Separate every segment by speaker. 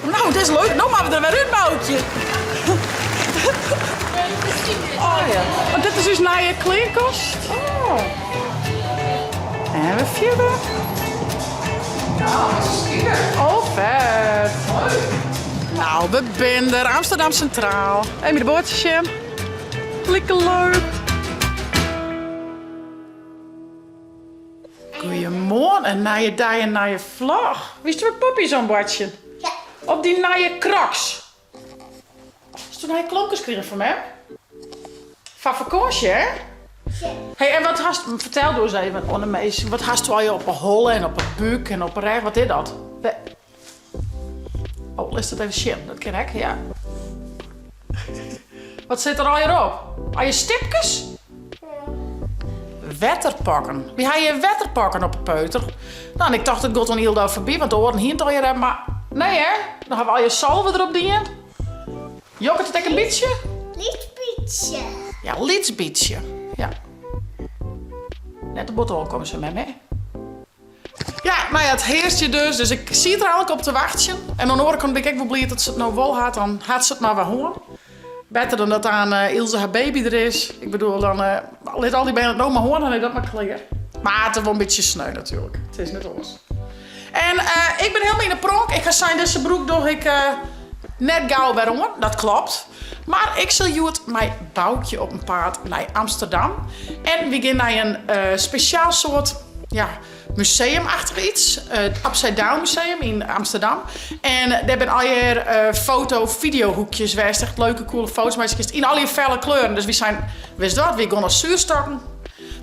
Speaker 1: No, dit is leuk. No moatte we der wer út, Boukje. Oh ja. Want dit is ús nije kleankast. Oh. En wer fierder. Oh, fet. Nou, we binne der. Amsterdam Centraal. Even de boatsjes sjen. Like leuk. Goeiemoarn, in nije dei, in nije vlog. Witst wat poppy's oan boartsjen?
Speaker 2: Ja.
Speaker 1: Op dy nije Crocs. Hast nije klompkes krigen fan mem? Foar fakânsje, hè?
Speaker 2: Ja.
Speaker 1: Hey, en wat hast, fertel doe ris even oan de minsken, wat hasto allegear op 'e holle en op 'e búk en op 'e rêch, wat is dat? Oh, lit it even sjen, dat kin ek, ja. Wat sit der allegear op? Allegear stipkes? Wetterpokken. Wy ha hjir wetterpokken op 'e peuter. Nou, en ik tocht it giet oan hielendal foarby, want de oaren hiene it allegear, mar nee hè? Dan ha we allegear salve derop dien. Jokket it ek in bytsje?
Speaker 2: Lyts bytsje.
Speaker 1: Ja, lyts bytsje. Ja. Net te bot oankomme, sei mem, hè? Ja, no ja, it hearst hjir dus, dus ik siet der eigentlik op te wachtsjen. En oan de oare kant bin ik ek wol bliid dat se it no wol hat, dan hat se it mar wer hân. Better dan dat aan Ilse har baby der is. Ik bedoel, dan lit al dy bern it no mar hân, dan is dat mar klear. Mar it is wol in bytsje sneu natuerlik. It is net oars. En ik bin hielendal yn 'e pronk. Ik ha sein, dizze broek doch ik net gau wer oan. Dat klopt. Mar ik sil hjoed mei Boukje op 'en paad nei Amsterdam. En wy gean nei in spesjaal soart, ja, museumachtich iets. It Upside Down Museum yn Amsterdam. En dêr binne allegear foto-fideohoekjes wêr'tst echt leuke, coole foto's meitsje kinst yn allegear felle kleuren. Dus wy seinen, witst wat, wy gean as zuurstokken.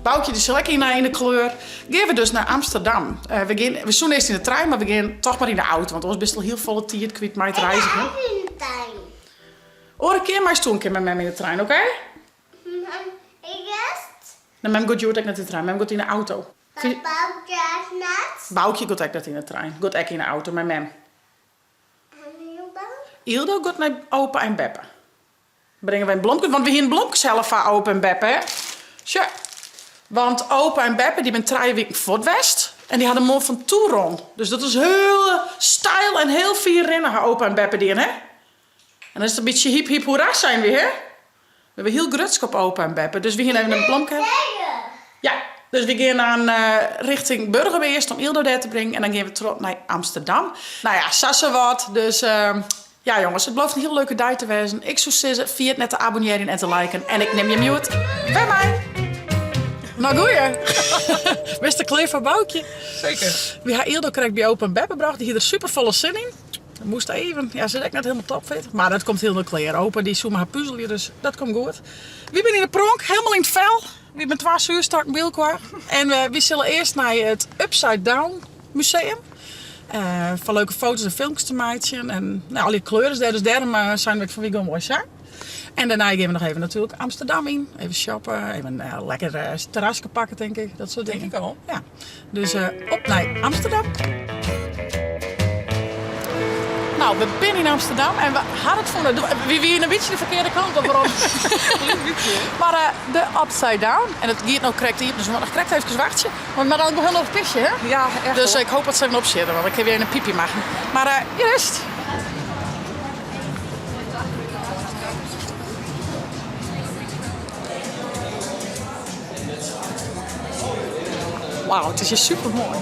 Speaker 1: Boukje dy sil ek yn de kleur. Gean we dus nei Amsterdam. We gean, we soene earst yn de trein, mar we gean toch mar yn de auto, want oars bist al hiel folle tiid kwyt mei it reizgjen.
Speaker 2: Ik yn de trein.
Speaker 1: Oare kear meist toen in kear mei mem yn de trein, oké?
Speaker 2: Ik earst.
Speaker 1: Nee, mem giet hjoed ek net yn de trein, mem giet yn de auto.
Speaker 2: Maar Boukje ek net?
Speaker 1: Boukje giet ek net yn de trein, giet ek yn de auto mei mem.
Speaker 2: En Ildo?
Speaker 1: Ildo giet nei opa en beppe. Bringe wy in blomke, want we hiene blomkes helle foar opa en beppe, hè? Sjoch, want opa en beppe dy binne trije wiken fuort west en dy ha de Mont Ventoux rûn. Dus dat is hiel steil en hiel fier rinne ha opa en beppe dien, hè? En dan is it in bytsje hyp hyp hoera sein wy, hè? We binne hiel grutsk op opa en beppe, dus we hiene even in blomke. Ja, dus we gean dan richting Burgum earst om Ildo dêr te bringen en dan gean we troch nei Amsterdam. Nou ja, sa sawat. Dus ja jonges, it belooft in hiel leuke dei te wêzen. Ik soe sizze, ferjit net te abonnearjen en te liken en ik nim jim hjoed wer mei. Nou goeie. Bist der klear foar Boukje?
Speaker 3: Zeker.
Speaker 1: Wy ha Ildo krekt by opa en beppe brocht. Dy hie der super folle sin yn. Moast even, ja, se is ek net hielendal topfit, mar dat komt hielendal klear. Opa dy soe mei har puzelje, dus dat komt goed. Wy binne yn de pronk, helemaal yn it fel. Wy binne twa zuurstokken by elkoar. En wy sille earst nei it Upside Down Museum. Foar leuke foto's en filmkes te meitsjen. En nou, al dy kleuren dêr, dus dêrom seine we ek fan wy gean moai sa. En dêrnei gean we noch even natuerlik Amsterdam yn. Even shoppen, even lekker terraske pakke tink ik. Dat soart dingen.
Speaker 3: Tink ik al.
Speaker 1: Ja. Dus op nei Amsterdam. Nou, we binne yn Amsterdam en we ha it fûn. Wy wiene in bytsje de ferkearde kant op werom. Mar de Upside Down, en it giet no krekt iepen, dus we moatte noch krekt efkes wachtsje. Want we moatte noch pisje, hè?
Speaker 3: Ja, echt.
Speaker 1: Dus ik hoop dat se even opsjitte, want dan kinne we even in piepje meitsje. Mar hjir is it. Wauw, it is hjir super moai.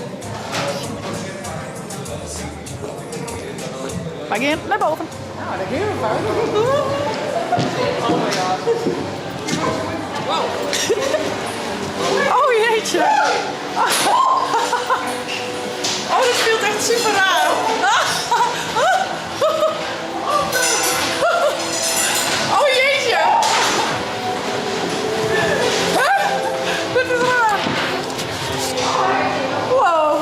Speaker 1: Wy gean nei boven.
Speaker 3: Nou, dêr gean we foar. Oh my god. Wow.
Speaker 1: Oh jeetje. Oh, dat fielt echt super raar. Oh jeetje. Huh? Dit is raar. Wow.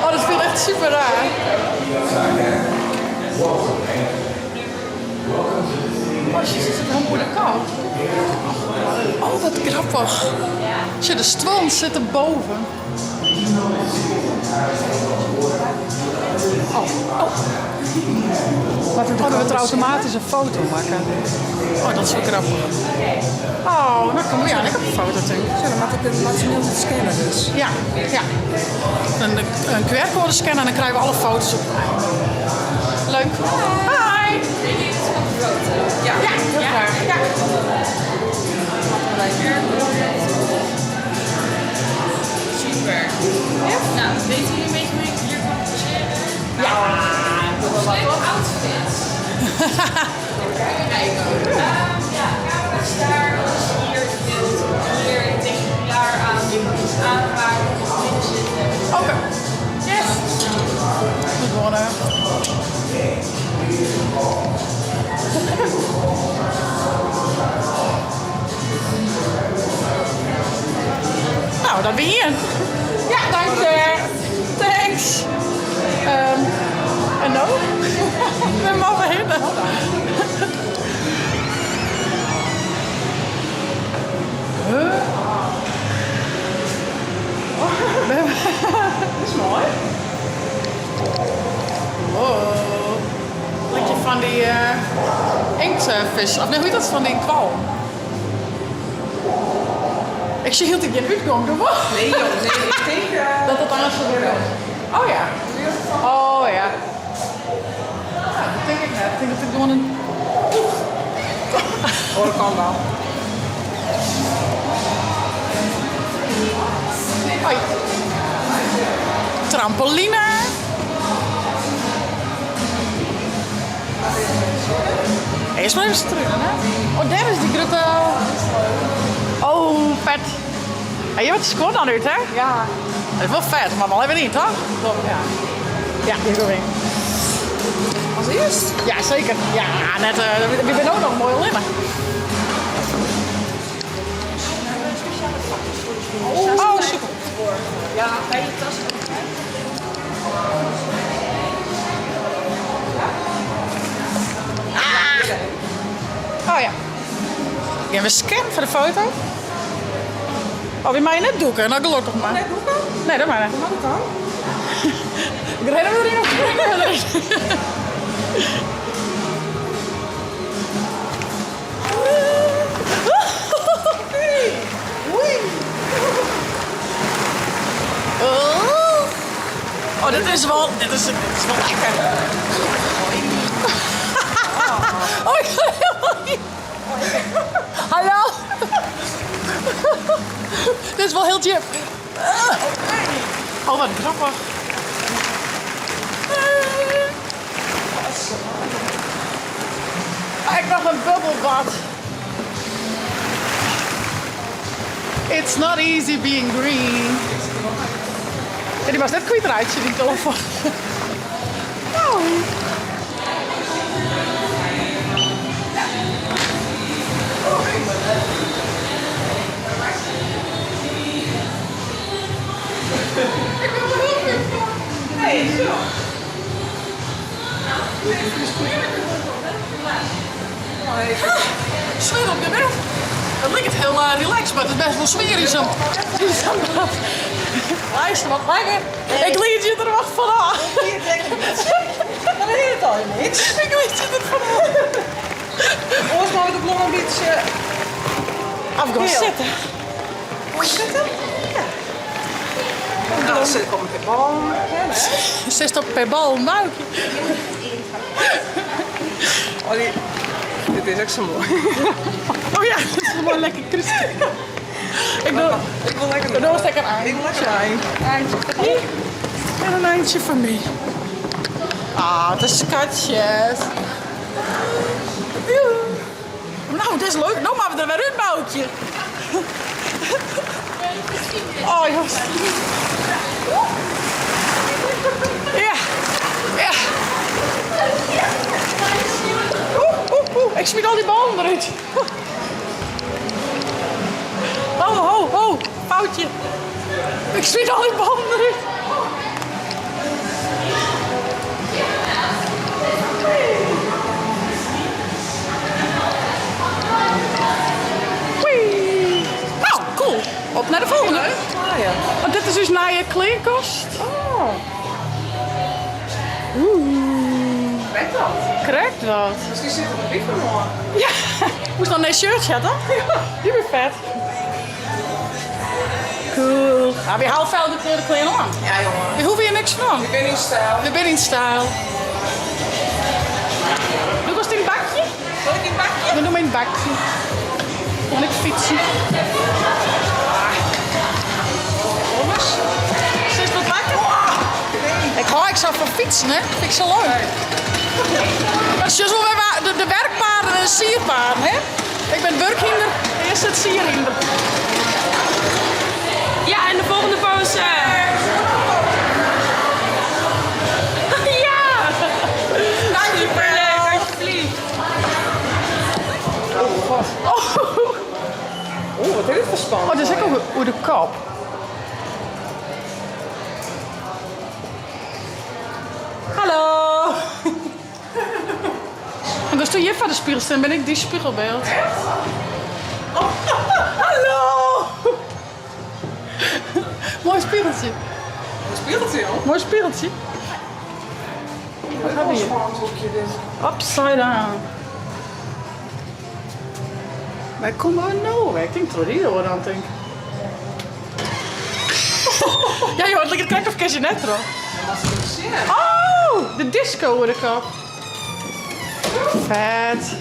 Speaker 1: Oh, dat fielt echt super raar. Oh, ze zit helemaal oer de kant. Oh, wat grappich. Sjoch, de stuollen sitte boven. Oh, oh.
Speaker 3: Oh, der wurdt der automatysk in foto makke. Oh, dat is wol grappich. Oh, no kom ja, ek op de foto tink.
Speaker 4: Zo, dan moat ik hem maksimaal scannen dus.
Speaker 1: Ja, ja. In QR-koade scanne en dan krije we alle foto's op. Leuk. Hi.
Speaker 3: Ja.
Speaker 1: Ja, heel graag. Ja.
Speaker 5: Super. Nou, weten jullie een beetje hoe ik hier kan passeren?
Speaker 1: Ja.
Speaker 5: Leuke outfits. Kijken. Ja, camera's daar, alles hier beeld, hier tegen de pilaar aan. Je kan iets aanraken, op het midden zitten.
Speaker 1: Oké. Yes. Goed worden. Nou, dat ben je. Ja, dank je. Thanks. En nou? We mogen heen. Huh?
Speaker 3: Dat is mooi.
Speaker 1: Wow. Likje fan dy inktvis. Of nee, hoe hjit dat? Fan dy kwal. Ik sjoch hieltyd gjin útgong, doe wol.
Speaker 3: Nee joh, nee, ik tink...
Speaker 1: Dat dat aansluit weer is. Oh ja. Oh ja. Ja, dat tink ik net. Ik tink dat ik gewoan in.
Speaker 3: Oh, dat kan wel.
Speaker 1: Hoi. Trampoline. Earst mar even strunen, hè? Oh, dêr is dy grutte. Oh, fet. Hey, je wat skuon dan út, hè?
Speaker 3: Ja.
Speaker 1: Dat is wol fet, mar wol even yn, toch?
Speaker 3: Ja.
Speaker 1: Ja, hier kom ik.
Speaker 3: As earst?
Speaker 1: Ja, seker. Ja, net, wy binne no noch moai allinne. Oh, super.
Speaker 5: Ja, bij je tas ook. hè?
Speaker 1: Oh ja. Gean we scannen foar de foto? Oh, wy meie net dûke, no gelokkich mar.
Speaker 3: Net dûke?
Speaker 1: Nee, dat mei net.
Speaker 3: Hoe moat it dan?
Speaker 1: Ik rin der yn of spring deryn?
Speaker 3: Oei.
Speaker 1: Oh, dit is wol, dit is wol lekker. Oh, ik kan helemaal niet. Hallo. Dit is wol hiel djip. Oh, wat grappich. Ek noch in bubbelbad. It's not easy being green. Ja, dy moatst net kwytreitsje, dy telefoan. Nou. Ik wil er heel veel van.
Speaker 3: Nee, zo.
Speaker 1: Swier op de bed. Het liket hiel relaxed, mar it is bêst wol swier yn sa'n yn sa'n bad. Luister, wat lekker. Ik liet je der wat fan ôf.
Speaker 3: Dan is it al niks.
Speaker 1: Ik liet je der fan ôf.
Speaker 3: Oars mei de blom in bytsje
Speaker 1: Of gewoan
Speaker 3: Heel.
Speaker 1: sitte.
Speaker 3: sitte. Ja. Dan sit ik op in bal. Hè?
Speaker 1: Sitst op per bal in buikje.
Speaker 3: Oh, die, dit is ek sa moai.
Speaker 1: Oh ja, dit is moai lekker krúske. Ik doe,
Speaker 3: Ik wol lekker.
Speaker 1: doe lekker ein.
Speaker 3: Ik wol lekker ein.
Speaker 1: Eintsje foar dy en in eintsje foar my. Ah, wat in skatjes. No, dit is leuk. No moatte we der wer út, Boukje. Oh, jonges. Ja, ja. Oeh, oeh, oeh. Ik smyt al dy ballen derút. Ho, ho, ho. Foutje. Ik smyt al dy ballen derút. Wee. No, cool. Op nei de folgjende.
Speaker 3: Ah ja.
Speaker 1: Want dit is ús nije kleankast.
Speaker 3: Oh.
Speaker 1: Oeh.
Speaker 5: Krekt dat.
Speaker 1: Krekt dat.
Speaker 5: Miskien sit der wat by fan oan.
Speaker 1: Ja, moest dan een shirtje hebben, toch? Die weer vet. Cool. Nou, we houden fel gekleurde kleren aan.
Speaker 5: Ja, jongen.
Speaker 1: We hoeven hier niks van.
Speaker 5: Ik ben in stijl.
Speaker 1: We zijn in stijl. Doe eens in het bakje.
Speaker 5: Zal ik een bakje?
Speaker 1: We doen mijn bakje. En ik fietsen. Jongens, zit wat lekker? Ik hou ik zo van fietsen, hè? Vind ik zo leuk. Maar het is wel weer de werkpaarden en de sierpaarden, hè? Ik ben werkhinder, eerst het sierhinder.
Speaker 5: Ja, en de volgende pose. Ja! Superleuk, alsjeblieft.
Speaker 1: Oh,
Speaker 5: Oeh, wat is dit voor spannend.
Speaker 1: oh dat is ook over de kop. Hallo. En als toen je van de spiegel staat, ben ik die spiegelbeeld. Oh, hallo. Mooi spiegeltje.
Speaker 5: Een spiegeltje, joh.
Speaker 1: Mooi spiegeltje. Wat hebben we hier?
Speaker 5: Spannend hoekje dit.
Speaker 1: Upside down. Waar komen we nou? Ik denk door die door dan, denk ik. Ja joh, het lijkt het of je net erop. Oh, de disco hoor ik al. Vet.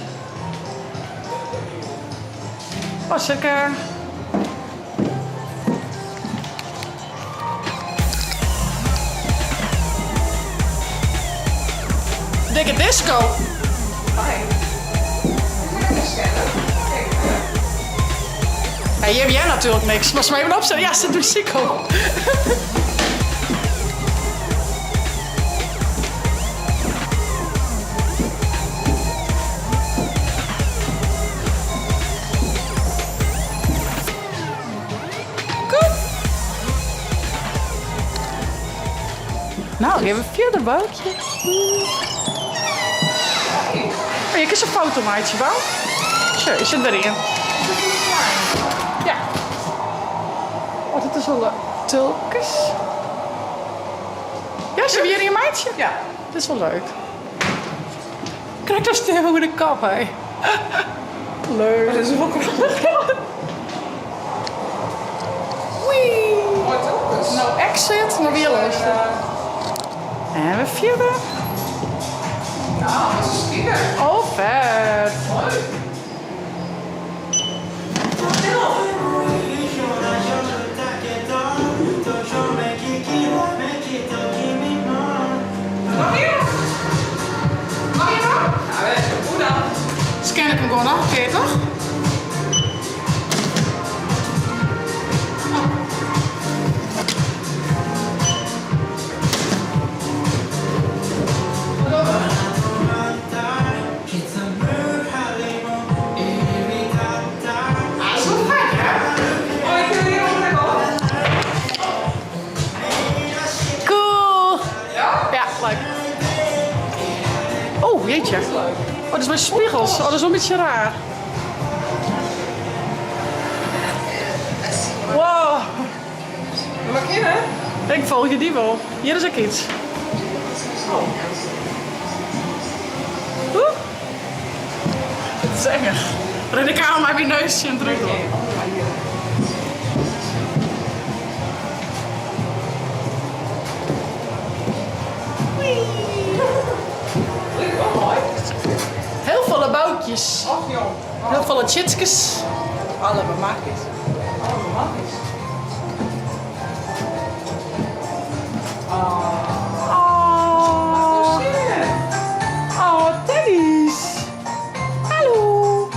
Speaker 1: Oh, zeker. Dikke disco.
Speaker 5: Fijn. Is dit een scanner? Kijk,
Speaker 1: Ja, hier heb jij natuurlijk niks. Maar ze maar even opzetten. Ja, zet muziek op. Goed. Nou, ik heb een verder bootje. Oh, hier is een fotomaatje, bouw. Zo, je zit erin. Ja. Oh, dat is wel leuk. Tulkes. Ja, ze hebben hier een meidje.
Speaker 5: Ja.
Speaker 1: Dat is wel leuk. Kijk, daar stil hoe de kap, hè. Leuk.
Speaker 5: Dat is wel
Speaker 1: Wee.
Speaker 5: mooi toch?
Speaker 1: No exit, maar weer luisteren. En we verder.
Speaker 5: Nou, dat is een speaker.
Speaker 1: Oh, vet.
Speaker 5: Leuk. Mag je? Mag je nog? Nou, hoe dan?
Speaker 1: Scan ik hem gewoon nog een keer, toch? Ah, dat is wel gek, hè?
Speaker 5: Oh, ik wil hier ook nog op.
Speaker 1: Cool.
Speaker 5: Ja?
Speaker 1: Ja, leuk. Oh, jeetje. Oh, dat is mijn spiegels. Oh, dat is wel een beetje raar. Wow.
Speaker 5: Mag je, hè?
Speaker 1: Ik volg je die wel. Hier is ook iets. Oeh. Het is erg. Ren ik aan mijn neusje en druk op.
Speaker 5: Leuk, wel mooi.
Speaker 1: Heel veel boutjes.
Speaker 5: Och, joh.
Speaker 1: Heel veel chitskes.
Speaker 5: Alle magisch. Alle magisch.
Speaker 1: Oh. Oh, teddy's. Hallo.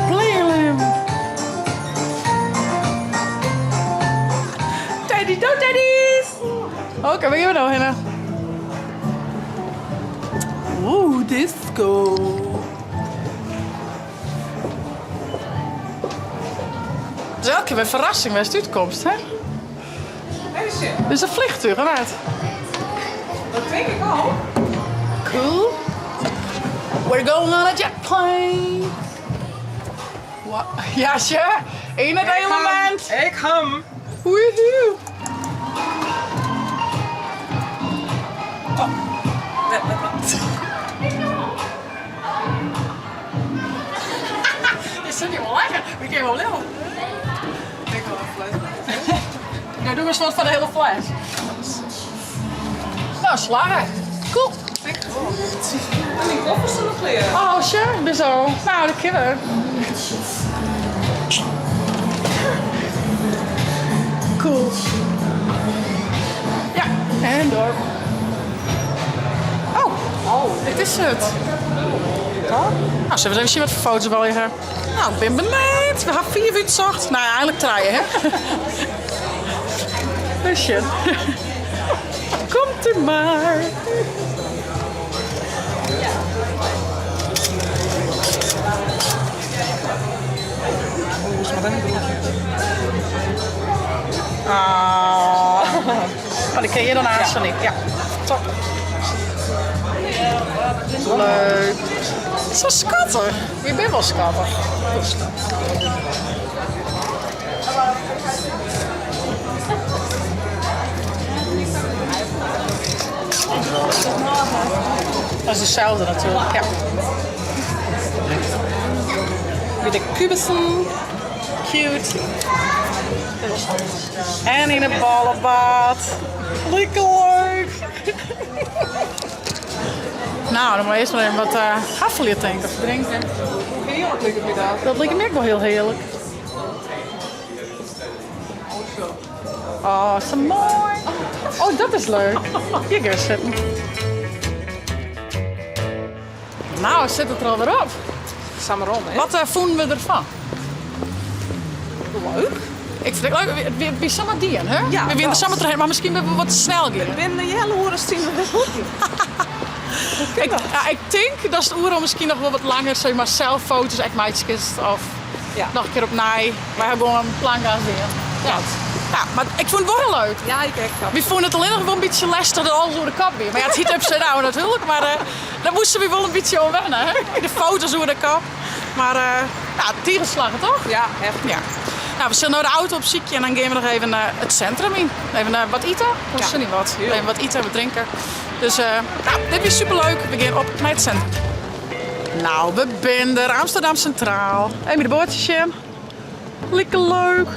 Speaker 1: Plingelim. Teddy, do teddy's. Oké, waar gaan we nou heen? Oeh, disco. Het is elke keer weer verrassing waar het uitkomt, hè?
Speaker 5: Deze.
Speaker 1: Dit is een vliegtuig, inderdaad.
Speaker 5: Dat denk ik al.
Speaker 1: Cool. We're going on a jet plane. Wa- Ja, sure. In het element.
Speaker 5: Ik ham.
Speaker 1: Woehoe. zit hier wel lekker. We kunnen wel lullen.
Speaker 3: Ik wil een fles.
Speaker 1: Nou, doen we een soort van de hele fles. Nou, slagen. Cool.
Speaker 3: En die koffers zijn nog leer.
Speaker 1: Oh, sure, ik ben zo. Nou, dat kunnen. Cool. Ja, en door. Oh, oh, dit is het. Nou, zullen we eens even zien wat voor foto's we al hebben? Nou, ik ben benieuwd. We hebben 4 uur zocht. Nou ja, eigenlijk draaien, hè? Oh shit. Komt u maar.
Speaker 3: Oeh, ze maar een broekje.
Speaker 1: Ah. Oh, die kun je dan aan, Sonic. Ja, top. Leuk. Zo schattig. Je bent wel schattig. Dat is dezelfde natuurlijk, ja.
Speaker 3: Met de kubussen.
Speaker 1: Cute. En in het ballenbad. Lekker leuk. Nou, dan moet je eerst maar even wat uh, tanken of drinken.
Speaker 3: Hoe heerlijk lijkt het me dat.
Speaker 1: Dat lijkt me ook wel heel heerlijk. Oh, zo mooi. Oh, dat is leuk. Hier ga zitten. Nou, zit het er alweer op.
Speaker 3: Samaron, hè?
Speaker 1: Wat vonden we ervan?
Speaker 3: Leuk.
Speaker 1: Ik vind het leuk. We zijn samen dien, hè?
Speaker 3: Ja,
Speaker 1: we winnen
Speaker 3: dat.
Speaker 1: samen erheen, maar misschien hebben we wat te snel gaan.
Speaker 3: Binnen de jelle horen zien we weer goed.
Speaker 1: Ik, ja, ik denk dat het oeral misschien nog wel wat langer, zeg maar, zelf foto's, echt meisjes of
Speaker 3: Ja.
Speaker 1: nog een keer op naai. Wij hebben gewoon een plank aan weer. Ja. Ja, maar ik vond het wel heel leuk.
Speaker 3: Ja, ik echt.
Speaker 1: We vonden het alleen nog wel een beetje lastig dat alles door de kap weer. Maar ja, het hiet upside down natuurlijk. Maar daar moesten we wel een beetje om wennen. Hè? De foto's door de kap. Maar ja, tegenslagen toch?
Speaker 3: Ja, echt.
Speaker 1: Ja. Nou, we zullen nou de auto op ziekje en dan gaan we nog even het centrum in. Even wat eten. Of
Speaker 3: Ja.
Speaker 1: ja. niet wat.
Speaker 3: Heel.
Speaker 1: Even wat eten, wat drinken. Dus nou, dit is superleuk. We gaan op naar het centrum. Nou, we zijn er. Amsterdam Centraal. Even de boordjes in. Lekker leuk.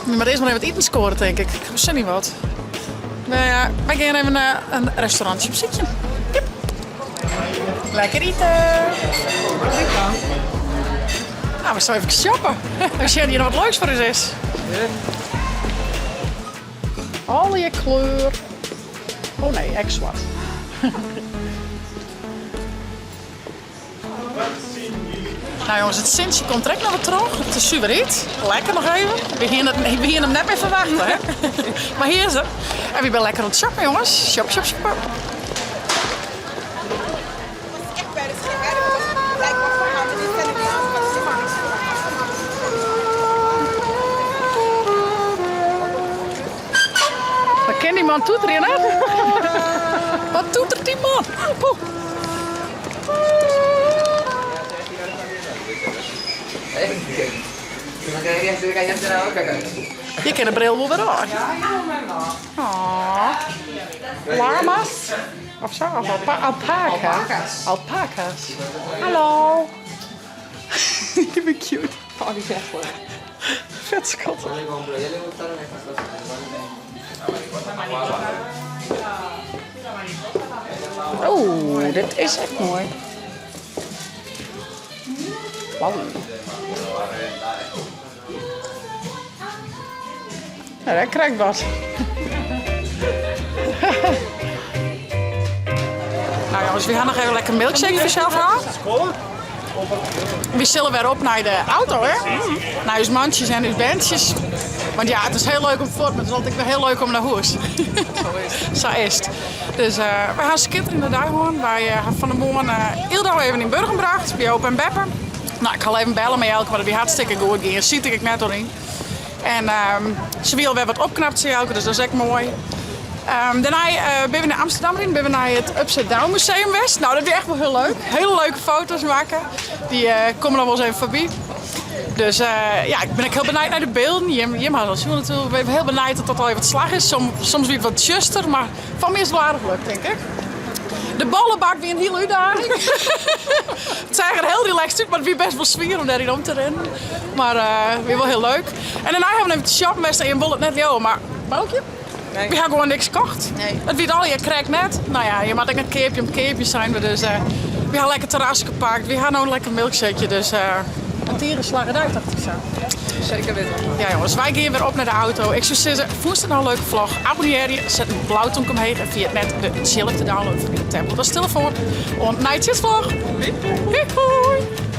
Speaker 1: Maar eerst maar even wat eten scoren, denk ik. Ik heb niet wat. Wij gaan even naar een restaurantje op zitje. Yep. Lekker eten. Nou, we zullen even shoppen. Als jij hier nog wat leuks voor ons is. Al je kleur. Oh nee, echt zwart. Nou jongens, het Sintje komt direct naar de terug. Het is super heet. Lekker nog even. We gingen hem net meer verwachten, hè? Maar hier is het. En we zijn lekker aan het shoppen, jongens. Shop, shop, shop. Wat kan die man toeteren, hè? Wat toetert die man? Poeh. Je kan de bril wel weer aan.
Speaker 3: Ja, helemaal.
Speaker 1: Oh. Lama's? Of zo? Of alpaca?
Speaker 3: Alpaca's.
Speaker 1: Alpaca's. Hallo. Die ben cute.
Speaker 3: Oh, die is echt leuk.
Speaker 1: Vet schattig. Oeh, dit is echt mooi. Wauw. Nou, daar krijg ik wat. Nou jongens, we gaan nog even lekker milkshake voor jezelf halen. We zullen weer op naar de auto, hè? Naar uw mandjes en uw bandjes. Want ja, het is heel leuk om voort, maar het is altijd weer heel leuk om naar huis.
Speaker 3: Zo is het.
Speaker 1: Zo is het. Dus we gaan skitteren in de Duinhoorn. Wij hebben van de morgen heel even in Burgum gebracht, bij Opa en Beppe. Nou, ik ga even bellen met Jelke, want het is hartstikke goed. Hier ziet ik net doorheen. En ze wil weer wat opknapt, zei Jelke, dus dat is echt mooi. Daarna ben we naar Amsterdam in, ben we naar het Upside Down Museum West. Nou, dat is echt wel heel leuk. Hele leuke foto's maken. Die komen dan wel eens even voorbij. Dus ja, ik ben ook heel benieuwd naar de beelden. Jim had al zien natuurlijk. Ik ben heel benieuwd dat dat al even het slag is. Soms weer wat juster, maar van mij is het wel aardig leuk, denk ik. De bollebak wie in hiele útdaging. It seach der hiel relaxed út, mar it wie best wol swier om dêryn om te rinnen. Mar uh, wie wol hiel leuk. En dêrnei hawwe we even te shoppen west en jim wolle it net leauwe, mar Boukje?
Speaker 4: Nee.
Speaker 1: Wy ha gewoan niks kocht.
Speaker 4: Nee.
Speaker 1: It wie allegear krekt net. No ja, je moatte ek net keapje om keapje seine we, dus uh, wy ha lekker terraske pakt. Wy ha no in lekker milkshakeje, dus uh, in tige slagge dei tocht ik sa.
Speaker 4: Zeker witten.
Speaker 1: Ja jonges, wy gean wer op nei de auto. Ik soe sizze, fûnst it no in leuke vlog? Abonnearje, set in blau tomke omheech en ferjit net de tsjillik te downloaden foar dyn tablet of telefoan. Oant nei tsjinst vlog. Hoi. Hoi.